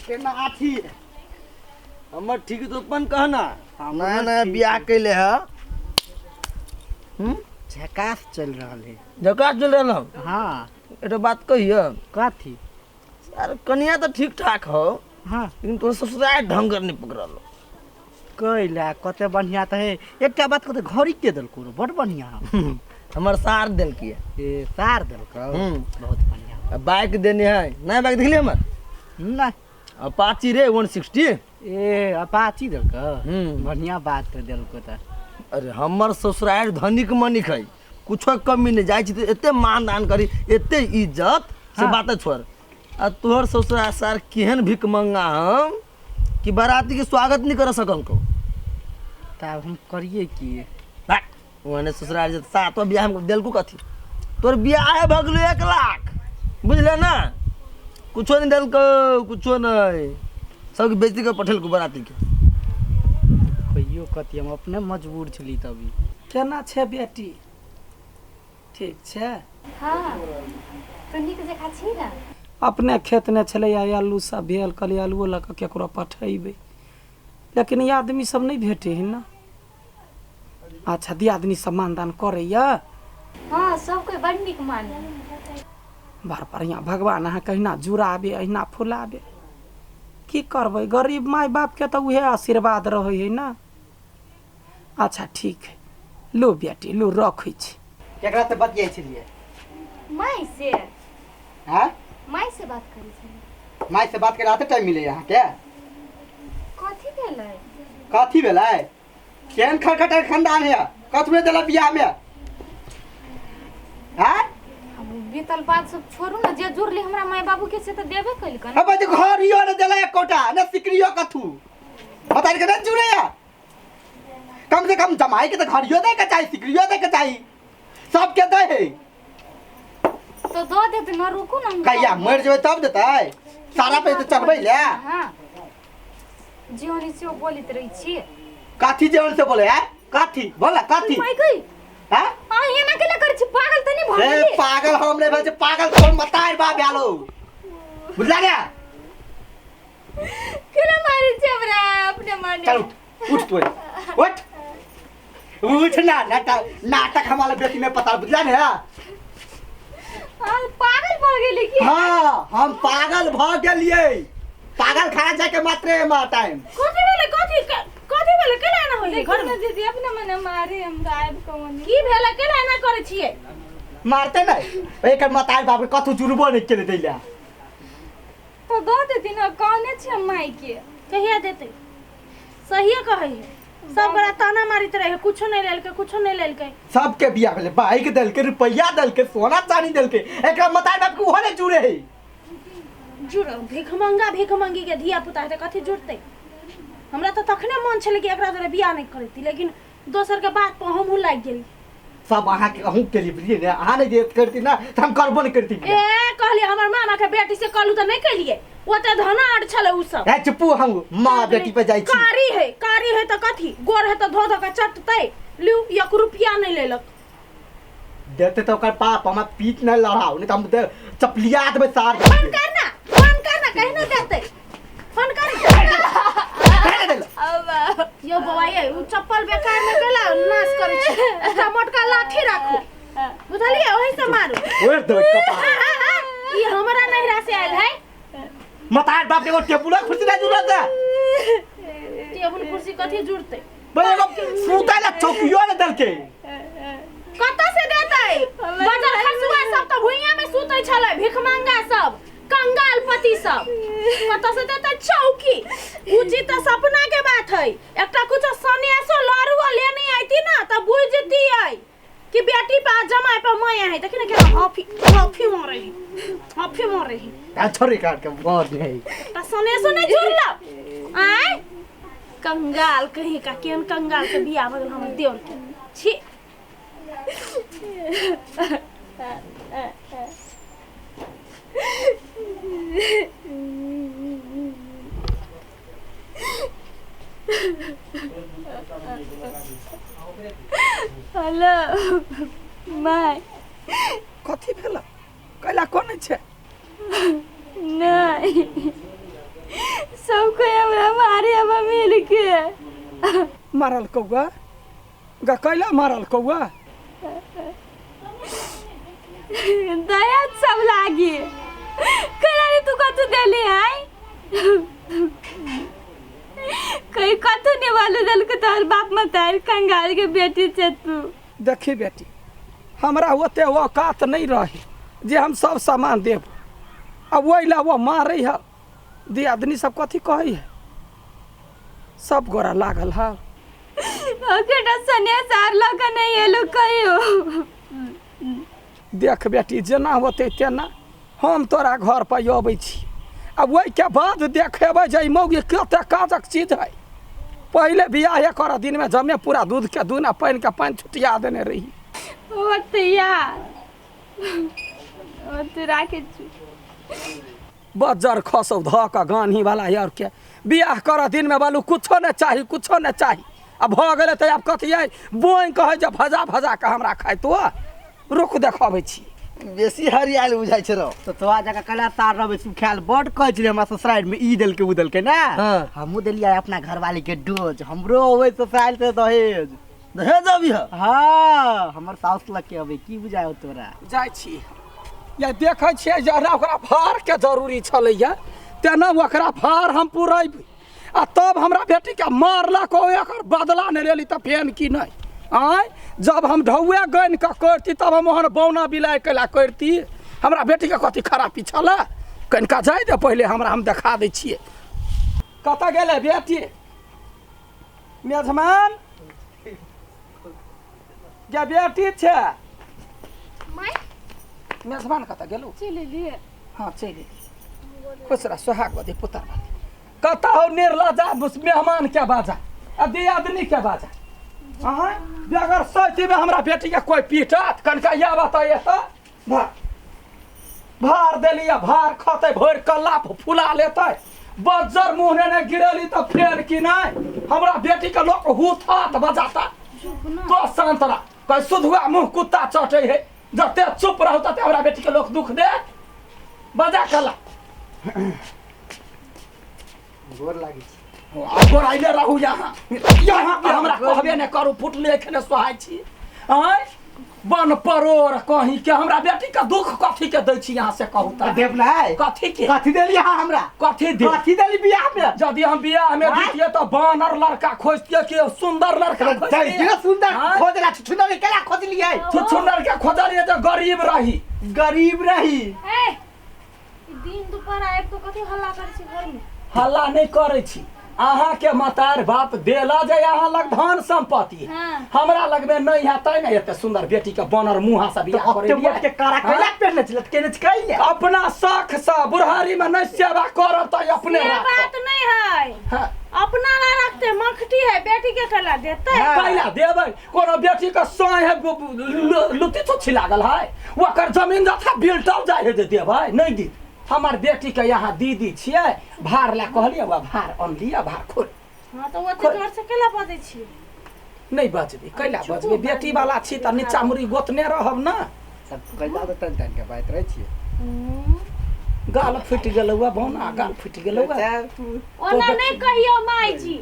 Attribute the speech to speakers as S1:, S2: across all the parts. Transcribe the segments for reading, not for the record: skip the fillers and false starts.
S1: केना आठी
S2: हमर ठीक तो अपन कहना।
S1: हमर
S2: नया नया
S1: ठीक
S2: बियाह
S1: है।
S2: कैले है। हम्म
S1: झकास चल रहल है।
S2: झकास चल रहल हौ।
S1: हाँ।
S2: एगो बात कहियो।
S1: कथी?
S2: अरे कनिया तो ठीक ठाक हो।
S1: हाँ।
S2: लेकिन तोर ससुराल ढंग नहीं पकड़ल।
S1: कैला कते बढ़िया त है। एकटा बात कहते घड़ी के देलको रो, बड़ बढ़िया हौ।
S2: हमर सार देलकी है।
S1: ए सार देलको। बहुत बढ़िया।
S2: आ बाइक देने है। नया बाइक देखली हमर?
S1: नहीं।
S2: अपाची रे 160।
S1: ए अपाची देलको। बढ़िया बात देलको त।
S2: अरे हमर ससुराल धनिक मनिक है, कुछो कमी नहीं। जाइ छी त एते मान दान करी, एते इज्जत से।
S1: हाँ।
S2: बात छोड़। आ तोहर ससुराल सार केहन भिखमंगा हम कि बाराती के स्वागत नहीं कर सकल को।
S1: तब हम करिए की?
S2: ओने ससुराल जे सातो बियाह हम देलको कथी? तोर बियाह भऽ गेलो 1 लाख, बुझले ना? कुछो नहीं देलको, कुछो नहीं, सबके बेइज्जती कर पठेलको बाराती के।
S1: कहियो कथी, हम अपने मजबूर छली तभी।
S3: केना छै बेटी? ठीक छै?
S4: हाँ, तो नीक जकाँ छी ने?
S3: अपने खेत ने छलै, आलू सब भेल, कहलियै आलूओ लऽ कऽ केकरो पठेबै, लेकिन ई आदमी सब नहि भेटै है ने। अच्छा दियादनी सब मानदान करैया?
S4: हाँ, सब कोई बड़ नीक माने।
S3: बड़ बढ़िआँ, भगवान अहाँ कहिना जुड़ाबे, अहिना फुलाबे। की करबै, गरीब माय बापके तऽ उएह आशीर्वाद रहै है ने। अच्छा ठीक है, लू बेटी लू, रखै छी।
S1: केकरा से बतियाइ छलियै?
S4: माय से।
S1: हाँ?
S4: माय से बात करै छलियै।
S1: माय से बात करे आते टाइम मिले अहाँके?
S4: कथी भेलै?
S1: कथी भेलै? केहन खटखट खानदान है, कथी में देला बियाह में? हाँ?
S4: अब बीतल बात सब छोड़ू ना, जे जुड़ली हमरा माय बाबू के से तऽ देबे कइलकन।
S1: अब जे घरियो ने देला एकोटा ने सिकरियो कथू, बता के नहीं जुड़े या? कम से कम जमाई के तो घरियो दे के चाही, सिकरियो दे के चाही, सबके दे है।
S4: तो दो देत न, रुकू ना।
S1: कहिया मर जेबै तब देतै? सारा पैसा चढ़बै ले।
S4: हाँ, जीवन से बोलित रही छी।
S1: काथी जेवन से बोले है? काथी बोला काथी?
S4: माय गई।
S1: हैं?
S4: आ एना केला करै छी, पागल त नहीं भऽ
S1: ए
S4: गेली?
S1: पागल हम नहीं भेल, पागल तोर मतार बाप आलो, बुझला ने?
S4: केला मारै छी हमरा अपने माने?
S1: चल उठ, उठ तू, उठ उठ ना। नाटक नाटक हमारा बेटी में पता, बुझला ने?
S4: हाँ, पागल भऽ गेली की?
S1: हाँ, हम पागल भ गेलियै, पागल खाना जाके मात्रे मा टाइम।
S5: कथी भेलै? कथी कथी भेलै? केना एना होइ है
S4: देखियौ
S5: घर में?
S4: ने दीदी, अपने मने मारे हमरा आबि कऽ ओने।
S5: की भेलै, केना एना करै छियै?
S1: मारते नहीं, एकर मतार बाप के कथू जुड़बो नहीं केले दैला।
S4: तो दऽ देती ने, कहने छी हम माय के।
S5: कहिया देतै? सहिए कहै है, सब बड़ा ताना मारित रहे, कुछो नहीं लेलकै, कुछो नहीं लेलकै।
S1: सबके बियाह भेलै, बाइक देलकै, रुपैया देलकै, सोना चानी देलकै, एकरा मतार बाप के ओहो नहीं जुड़े है।
S5: जुड़ भिखमंगा भिखमंगी के धिया पुता हेतै, कथी जुड़तै? हमरा तऽ तखने मन छलै कि एकरा दुआरे बियाह नहि करैती, लेकिन दोसर के बात पर हमहूँ लागि गेली।
S1: सब अहाँ के अहूँ के लिए बुझलियै ने, अहाँ नहीं जे करती ना तऽ हम करबो नहीं करती।
S5: ए कहलियै हमर मामा के बेटी से कहलू तऽ नहि केलियै, ओते धनार छलै उ सब।
S1: ए चुपू, हम माँ बेटी पे जाइ छी।
S5: कारी है, कारी है तऽ कथी, गोर है तऽ धो धो के चटतै। लिउ, एक रुपया नहि लेलक।
S1: देते तऽ ओकर बाप हमरा पीठ नहीं लड़ाओ, नहीं तऽ हम चपलिया देबै सार।
S5: फोन कर ना, फोन कर ना, कहीं ना देते, फोन कर। यो बौआ ये, उ चप्पल बेकार में गेला, नाश करै छै। एकटा मोटका लाठी राखू, बुझलियै? ओहि से मारू।
S1: ओढ़ देबै कपार।
S5: हाँ, हाँ, हाँ, ई हमरा नैहरा से आयल है।
S1: मतार बाप एगो टेबुल कुर्सी नहीं जुड़ल दे।
S5: टेबुल कुर्सी कथी जुड़तै?
S1: बोले एगो सुतै ला चौकियो ने देलकै।
S5: कतऽ से देतै? बजर खसुआ सब तऽ भुइयां में सुतै छलै, भिखमंगा सब, कंगाल पति सब, कतऽ से देतै चौकी? उ चीज तऽ सपना के बात है। एकटा कुछो सनेसो लड़ुओ लेने आइती ना तऽ बुझ जतियै कि बेटी पे जमाई पे माया है। देखी ना केना हफी हफी मारे है, हफी मारे है।
S1: आ छोड़ी काट के बहुत नहीं।
S5: एकटा सनेसो नहीं जुड़लो आय, कंगाल कहीं का, केहन कंगाल के बियाह भऽ गेल हमर देवर के, छी।
S4: Hello my.
S3: कथी भेल? कैला कोन छै?
S4: नहि, सब कोई हमरा मारे अब मिल के।
S3: मारल कौआ गा कैला मारल कौआ?
S4: दया सब लागी कैला रे तू कथू देली है? कहीं कथू नहीं बोले दल के तोहर बाप मतार कंगाल के बेटी छे तू।
S3: देखी बेटी, हमरा ओते औकात नहीं रही जे हम सब सामान देब। अब वही ला वो मारे है, दियादनी सब कथी कहै है, सब गोरा लागल है।
S4: ओकरा सनिया सार लग नहीं एलु कहियो।
S3: देख बेटी, जेना होते तेना हम तोरा घर पर अबै छी। अब ओहिके बाद देखेबै जे ई मौगी कते काजक चीज है। पहिले बियाहे कर दिन में जमे पूरा दूध के दूध आ पानि के पानि छुटिया देने रही।
S4: ओते यार ओते राखे छी।
S3: बज्जर खसौ धऽ कऽ गान्ही वाला यार के बियाह कर दिन में बालू कुछो नहीं चाही, कुछो नहीं चाही। अब भऽ गेलै तऽ आब कथी है, बोइन कहै जे भजा भजा कऽ हमरा खाइतो। रुक देखबै छी।
S1: बेसी हरियाल बुझाइ छै रौ। तो तोरा जकाँ कला तार रहबै सुखायल बड कहै छलै हमरा ससुराल में ई देलकै उ देलकै ना।
S2: हाँ।
S1: हमहूँ देलियै अपना घरवाली के डोज, हमरो अबै ससुराल से दहेज।
S2: दहेज अभी है?
S1: हाँ, हमर साउस लग के अबै, की बुझाय तोरा?
S3: जाइ छी या देखै छियै जे ओकरा भार के जरूरी छलैया तेना ओकरा भार हम पुरेबै आ तब हमरा बेटीके मारलक एकर बदला नहि लेली तऽ फेन की नहि। आँय, जब हम ढौए गनि कऽ करती तब हम ओहन बौना बिलाइ कैला करती? हमरा बेटीके कथी खराबी छलै? कनिका जाय दे पहिले हमरा, हम देखा दै छियै। कतऽ गेलै बेटी? मेजमान गे बेटी छै।
S4: माय
S3: मेजमान कतऽ गेलू?
S4: चलि एलियै।
S3: हाँ चलि एलियै। खुश रह सोहागवती पुत्रवती। कतऽ हो निर्लजा मेहमान के बाजा आ दियादनी के बाजा? आँय, बगैर सैती में हमरा बेटी के कोई पीटत? कनिका यह बताइए तऽ भार भार देली आ भार खतै भरि कल्ला फुला लेतै। बज्जर मुँह ने गिरेली तऽ फेर की नहि हमरा बेटी के लोक हुथत बजाता। तो शांत रह, कहीं सुधुआ मुँह कुत्ता चटै है, जते चुप रहू तते हमरा बेटी के लोक दुख दे। बजा कल्ला।
S1: गोर लागै छी।
S3: गोर आइले रहू यहाँ यहाँ के हमरा कहबे नहि करू, फुटले एखने सोहाइ छी। आँय बन परोर कहीं के हमरा बेटी के दुख कथी के दै छी यहाँ से कहू तऽ?
S1: देब नहि।
S3: कथी के?
S1: कथी देली अहाँ हमरा?
S3: कथी दे?
S1: कथी देली बियाह में?
S3: यदि हम बियाह में दितियै तऽ बानर लड़का खोजतियै कि सुंदर लड़का खोजतियै?
S1: सुंदर
S3: आँय?
S1: खोजला छुछुनर के केना खोजलियै?
S3: छुछुनर के खोजलियै तऽ गरीब रही।
S1: गरीब रही।
S5: ए, ई दिन दुपहर आबि कऽ कथी हल्ला करै छी घर में?
S3: हल्ला नहि करै छी। अहाँ के मतार बाप देला जे अहाँ लग धन सम्पत्ति है।
S5: हाँ।
S3: हमरा लग में नहीं है तै ने एते सुंदर बेटी के बनर मुँहा से बियाह
S1: ओते
S3: करेलियै।
S1: मोट के कारा कैला पेरने छलै केने छी कैले?
S3: अपना शख से बुढ़ारी में नहीं सेवा करब तऽ अपने
S5: से
S3: राखब।
S5: बात नहीं है।
S3: हाँ।
S5: अपना ला रखते मखटी है, बेटी के कैला देते?
S3: कैला देबै? कोनो बेटी के साँय है लुत्ती चुच्छी लागल है, ओकर जमीन जथा बिलटल जाइ है जे देबै? नहि दी। हमर बेटी के यहाँ दीदी छियै, भार ला कहलियै, वह भार अनलियै, भार खोल।
S5: हाँ तऽ ओते जोर से कैला बजै छियै?
S3: नहि बजबै, कैला बजबै? बेटी वाला छी तऽ नीचा मुड़ी गोतने रहब ना।
S1: सब कैला तऽ तन तन के बात रहै छियै।
S3: गाल फुटि गेलौ बौना, गाल फुटि गेलौ।
S5: ओना नहि कहियौ माय जी।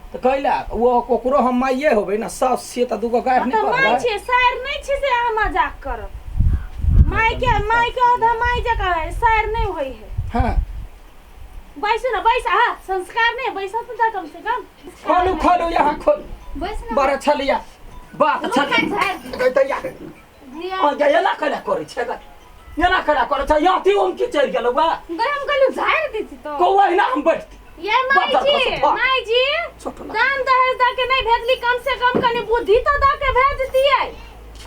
S3: तऽ कैला ओ ओकरो हम माइये होबै ना, साउस छियै तऽ दूगो गारि नहि
S5: तऽ माय
S3: पड़बै?
S5: छियै, सार नहि छी से अहाँ मजाक करब। माय के माय के आधा माय जकाँ है, सार नहि होइ है।
S3: हाँ
S5: बैसू ना, बैस, अहाँ संस्कार नहि बैसत तऽ कम से कम।
S3: खोलू खोलू यहाँ खोलू।
S4: बैस ना।
S3: बड़ छलिया बात छलिया तैया एना कैला करै छै गे? एना कैला करै छै? यहाँ ती उमकी चलि गेलौ बा।
S4: गए हम कहलु झाड़ि दै छी तऽ।
S3: कौआ अहिना हम बैठती।
S5: ये माय
S3: बड़
S5: जी,
S3: बड़ बड़।
S5: माय जी,
S3: छोट लड़का।
S5: दान दहेज दऽ के नहि भेजली, कम से कम कनि बुद्धि तऽ दऽ के भेज दियै।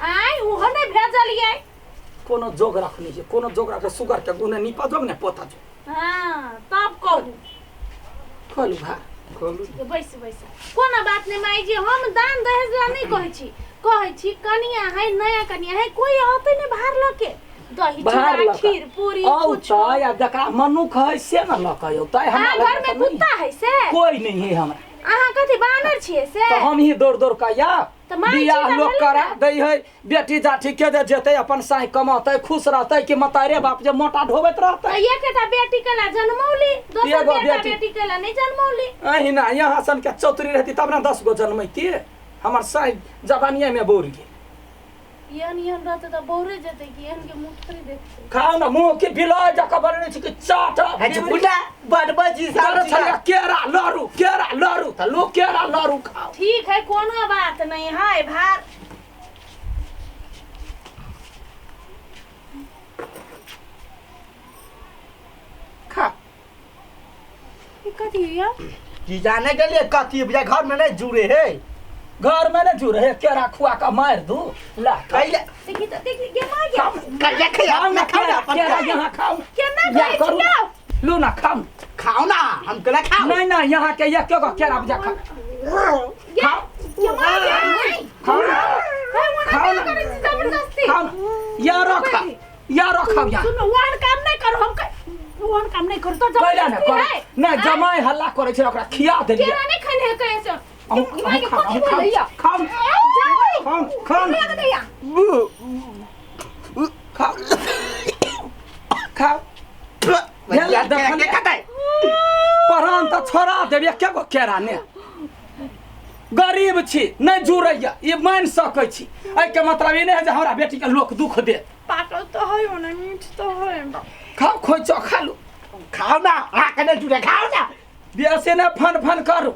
S5: आँय ओहो नहि भेजलियै।
S3: कोनो जोग रखने छै, कोनो जोग रख सुगर के गुने नीपा जोग ने पोता जोग।
S5: हाँ तब कहू।
S3: खोलू भार।
S1: खोलू।
S5: बैस बैस, कोनो बात नहि माय जी, हम दान दहेज ला नहि कहै छी, कहै छी कनिया है, नया कनिया है, कोई औतै नहि भार लऽ के, दही
S3: भार
S5: चूड़ा
S3: लऽ कऽ।
S5: खीर पूरी कुछो।
S3: औतै, आब जकरा मनुख है से ने लऽ कऽ औतै। हमरा
S5: अहाँ
S3: लग
S5: घर
S3: तऽ
S5: में
S3: नहि
S5: कुत्ता है से?
S3: कोई नहीं है हमरा।
S5: अहाँ कथी बानर छियै से?
S3: तऽ हम ही दौड़ दौड़ कऽ आयब।
S5: तऽ माय
S3: बियाह
S5: छी तऽ
S3: लोक
S5: भेलै
S3: करा दै है बेटी जाठी के जे जेतै अपन साँइ कमौतै खुश रहतै कि मतारे बाप जे मोटा ढोबैत रहतै।
S5: तऽ एकेटा बेटी केला जनमौली, दोसर
S3: एगो
S5: बेटा
S3: बेटी।
S5: बेटी केला नहि जनमौली।
S3: अहिना यहाँ सन के चौतरी रहती तब ने 10 गो जनमैती। हमर साँइ जवानिये में बौर गेल।
S5: एहन एहन रहतै तऽ बौरे जेतै कि एहन के मुँह थोड़ी देखतै।
S3: खाउ ने मुँह के बिलाय जकाँ बनेने छी कि चाट
S1: है चुपुटा बडबै छी
S3: बड़
S1: सब
S3: छलियै केरा लड़ू केरा लड़ू तऽ लोक केरा लड़ू खाओ।
S5: ठीक है, कोनो बात नहीं है भार।
S3: खा
S5: ई कथी है?
S1: की जाने के लिए कथी बुझा घर में नहीं जुड़े है।
S3: घर में नहीं जुड़े है, केरा खुआ के मार दू ला।
S1: कैले
S5: देखी तऽ देखी गे मार गे।
S3: खाओ
S1: कैले खैया
S3: खाओ ना
S1: अपना खाओ ना
S3: केरा
S1: अपन
S3: केरा
S1: खाओ।
S3: यहाँ खाओ।
S5: केना
S3: या
S5: खाइ
S3: करू।
S5: छियौ?
S3: लू ना खाओ।
S1: खाओ ना हम केना खाओ।
S3: नहीं नहीं यहाँ के एक गो केरा बुझा खाओ।
S5: गे
S3: खाओ।
S5: गे मार गे।
S3: खाओ ना।
S5: है ओना
S3: खाओ
S5: केना
S3: ना।
S5: करै छी जबरदस्ती?
S3: खाओ ना। या रखा या रखा यहाँ।
S5: सुनो ओहन काम नहीं करू हम ओहन काम नहीं करू तो
S3: कैला ना
S5: जबरदस्ती
S3: कर
S5: है।
S3: नहीं जमाई हल्ला करे छै ओकरा खिया देलियै।
S5: केरा नहीं खाने है कहीं से।
S3: अहूँ
S5: माय के
S3: खाओ
S5: कथी
S3: खाओ
S5: बोलैया?
S3: खाओ
S5: जाओ।
S3: खाओ खाओ
S5: लग दैया।
S3: खाओ खाओ।
S1: भैया
S3: देखलियै।
S1: के कतै
S3: परान तऽ छोड़ा देब एके गो केरा ने। गरीब छी नहीं जुड़ैया ई मानि सकै छी। एहिके मतलब ई नहि है जे हमरा बेटीके लोक दुख देत।
S5: पाकल तो है ओना मीठ तो है।
S3: खाओ खोइचो खा लू।
S1: खाओ ना आ के नहीं जुड़े खाओ ना।
S3: बेसी नहि फन फन करू।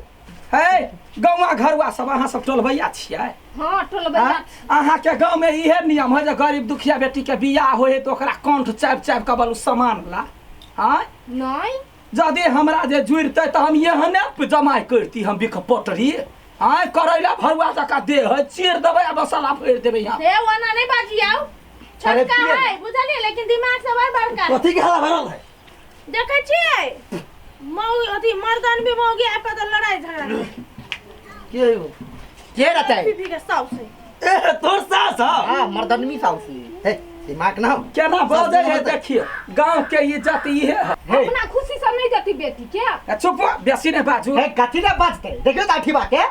S3: है गौवा घरुआ सब अहाँ सब टोलबैया छियै।
S5: हां टोलबैया।
S3: अहाँके गाँवमे इहे नियम है जे गरीब दुखिया बेटीके बियाह होइ है तऽ ओकरा कंठ चापि चापि कऽ बोलू सामान ला। आँय
S5: नहीं
S3: यदि हमरा जे जुड़तै तऽ हम एहने जमाइ करती हम बिख पटरी। आँय करैला भरुआ जकाँ देह है चीर देबै आ मसाला भरि देबै यहाँ।
S5: हे ओना नहीं बाजियौ।
S1: अरे
S5: छोटका
S1: पिए।
S5: है बुझलियै, लेकिन दिमाग से बड़ बड़का है।
S2: कथी के हल्ला भरल है?
S5: देखै छियै मौ अथी मर्दन भी मौगी आबि कऽ तऽ लड़ाई झगड़ा
S2: के है वो?
S1: के रहतै?
S5: पीपी के साउस है।
S2: ए तोर सास हौ?
S1: हां मर्दनमी साउस
S2: हे दिमाग ना हो।
S3: केना बजै है देखियौ गाँव के इज्जत इहे है।
S1: हे
S6: अपना खुशी से नहीं देती बेटी के।
S3: आ चुप बेसी नहि बाजू।
S1: हे कथी ने बचतै देखियौ त अठीबा के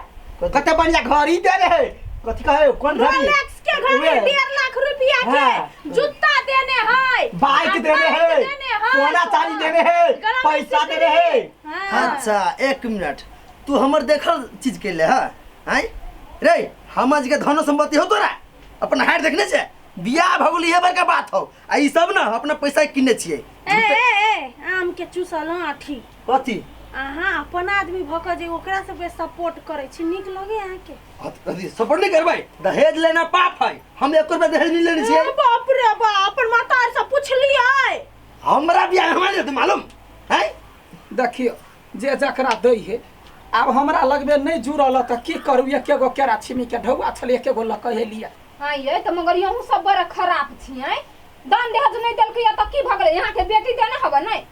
S1: कते बढ़िया घड़ी दे रहे कथी कहे कोन घड़ी
S5: रोलेक्स के घड़ी
S1: उहे।
S5: 1.5 लाख रुपया के
S1: हाँ।
S5: जूता देने है,
S1: बाइक देने है, सोना चांदी देने है,
S5: गला में
S1: पैसा देने है।
S5: हाँ।
S2: अच्छा एक मिनट, तू हमर देखल चीज के ले हाँ आय रे हमर के धन संपत्ति हो तोरा अपन हार देखने छे बियाह भ गेल इहे बड़का बात हो आ ई सब ना अपना पैसा किने छियै।
S5: ए ए ए आम के चूसल आठी
S2: कथी
S5: अहाँ अपन आदमी भ के जे ओकरा सबके सपोर्ट करै छी नीक लगे अहाँके?
S2: अथी सपोर्ट नहीं करबै, दहेज लेना पाप है। हम 1 रुपया दहेज नहीं लेने छियै।
S5: ए बाप रे बाप, अपन माता से पुछलियै।
S2: हमरा बियाह हमरा नहीं मालूम है।
S3: देखियौ जे जकरा दै है आब हमरा लगबे नहीं जुड़ल तऽ की करू एके गो केरा छिमी के ढौआ छलै एके गो लऽ कऽ एलियै।
S6: हाँ ये तऽ मगर यहूँ सब बड़ा खराब छियै, दान दहेज नहीं देलकै तऽ की भऽ गेलै? यहाँ के बेटी देने हबे नहीं।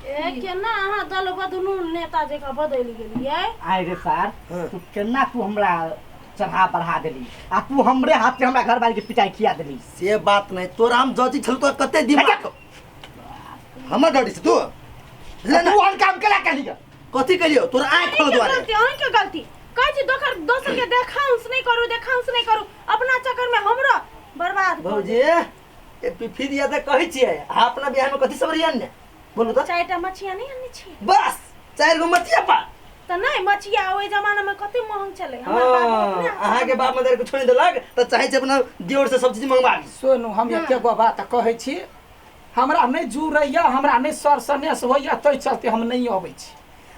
S5: ए केना अहाँ दल बदलू नेता जकाँ बदलि गेलियै?
S1: आय रे सर तू केना तू हमरा चढ़ा बढ़ा देली आ तू हमरे हाथ से हमरा घर वाली के पिटाई खिया देली।
S2: से बात नहीं, तोरा हम जजी छल तो कते दिमाग हमर डरी से तू ले ना
S1: तू और काम केला कहिया
S2: कथी कहियो तोरा आँख खोल दुआरे।
S5: गलती अहीं के गलती कहै छी दोसर दोसर के देखाउंस नहीं करू देखाउंस नहीं करू, अपना चक्कर में हमरो बर्बाद कर
S2: भौजी ए पिफी दिया त कहै छियै अहाँ अपना बियाह में कथी सब रियन ने बोलू त।
S5: 4टा मछिया नहीं आनै छी
S2: बस 4 गो मछिया पा
S5: त नहीं मछिया ओइ जमाना में कते महंग छलै। हमर बाप अपने हाथ
S2: अहाँ के बाप मदर के छोड़ देलक त चाहे छै अपना दियोर से सब चीज मंगवाबी।
S3: सुनू हम एके गो बात कहै छी हमरा नहीं जुड़ैया हमरा नहीं सर सनेस होइया तै चलते हम नहीं अबै छी।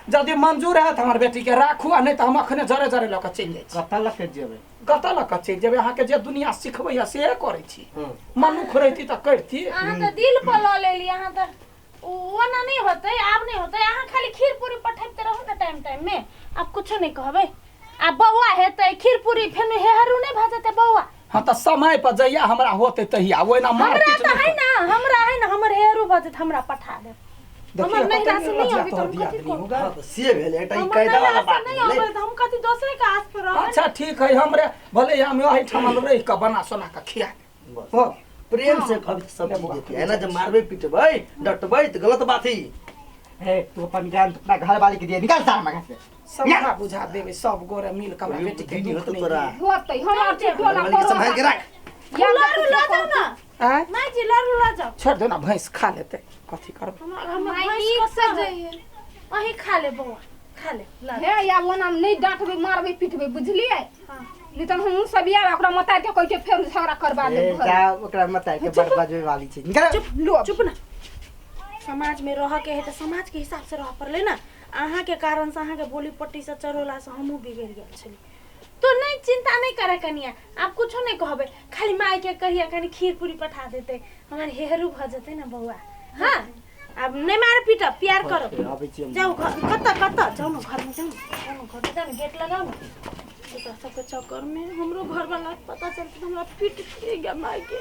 S3: यदि मंजूर है तऽ हमर बेटी के राखू आ नहीं तऽ हम अखने जरे जरे लऽ कऽ चलि जाइ छी।
S1: कतऽ लऽ के जेबै?
S3: कतऽ लऽ कऽ चलि जेबै? अहाँके जे दुनिया सिखबैया से करै छी। मनुख रहिती तऽ करिती।
S5: अहाँ तऽ दिल पर लऽ लेली, अहाँ तऽ ओना नहीं होतै आब नहीं होतै। अहाँ खाली खीर पूरी पठैते रहू ने टाइम टाइम में, आब कुछो नहीं कहबै। आ बौआ हेतै खीर पूरी फेन हेहरू नहीं भऽ जेतै बौआ।
S3: हाँ तऽ समय पर जहिया हमरा होतै तहिया ओहिना
S5: हमरा
S3: मारपीट
S5: तऽ
S3: नहि
S5: है ना, हमरा है ना, हमर हेहरू भऽ जेतै हमरा पठा देब।
S3: देखियौ
S5: हमर नैहरा
S3: कते
S5: से नहीं
S3: निर्लज्ज
S5: अबै तऽ
S3: तोहर
S5: हम कथी
S3: दियादनी
S5: करू?
S3: होगा।
S2: हां तऽ से भेल एकटा ई
S5: हमर
S2: कायदा वाला
S5: नैहरा से
S2: बात
S5: नहीं
S2: भेलै।
S5: अबै तऽ हम कथी दोसरे के आस पर रहबै?
S3: अच्छा ठीक है, हमरे भले हम एहिठाम रहि कऽ बना सोना कऽ खिया देब।
S2: बस।
S3: हो
S2: प्रेम से कभी सब चीज देती है ना, जब मारबे पिटबै डटबै तऽ गलत बात है।
S1: हे तू अपन ज्ञान अपना घर वाली के दिए निकाल सारा मगज से।
S3: समझा बुझा देबै सब गोरे मिल के हमरा बेटी के
S2: दीदी
S3: दुख
S2: होतौ
S3: नहि
S2: तोरा।
S3: दियै।
S6: होतै हमर जे टोला
S2: घरवाली के सम्हारि के राख।
S5: लड़ू लऽ जाउ ना।
S3: आँय?
S5: माय जी लड़ू लऽ जाउ।
S3: छोड़ि दो ना, भैंस खा लेतै, कथी करबै।
S5: हमरा
S4: माय
S5: भैंस
S4: नीक
S5: कतऽ
S4: से
S5: है?
S4: जइहे।
S5: अहीं खा ले बौआ, खा ले लड़ू।
S6: हे आब ओना नहि डाँटबै मारबै पिटबै, बुझलियै? नहीं तऽ हमहूँ सब आयब ओकरा मतार के कहि के फेर झगड़ा करबा
S1: ए,
S6: देब घर।
S1: जा ओकरा मत के बड़ बजबे वाली छै। निकल।
S5: चुप
S6: लो।
S5: चुप ना। समाज में रह के है तऽ समाज के हिसाब से रह पड़ले ना। अहाँ के कारण से, अहाँ के बोली पट्टी से चढ़ोला से हमहूँ बिगड़ गेल छली। तो नहीं चिंता नहीं करे कनिया, आप कुछो नहीं कहबे, खाली माय के कहिया कनी खीर पूरी पठा देते, हमार हेहरू भ जेते ना बौआ। हाँ अब नहीं मार पीट, प्यार करो।
S1: आबै छी हम।
S5: जाओ घर, कत कत जाओ ना, घर में जाओ ना, जाओ ना घर में जाओ ना, गेट लगाओ ना। एकरा सबके चक्कर में हमरो घर वाला के पता चलते तो हमरा पीट देगा माय के।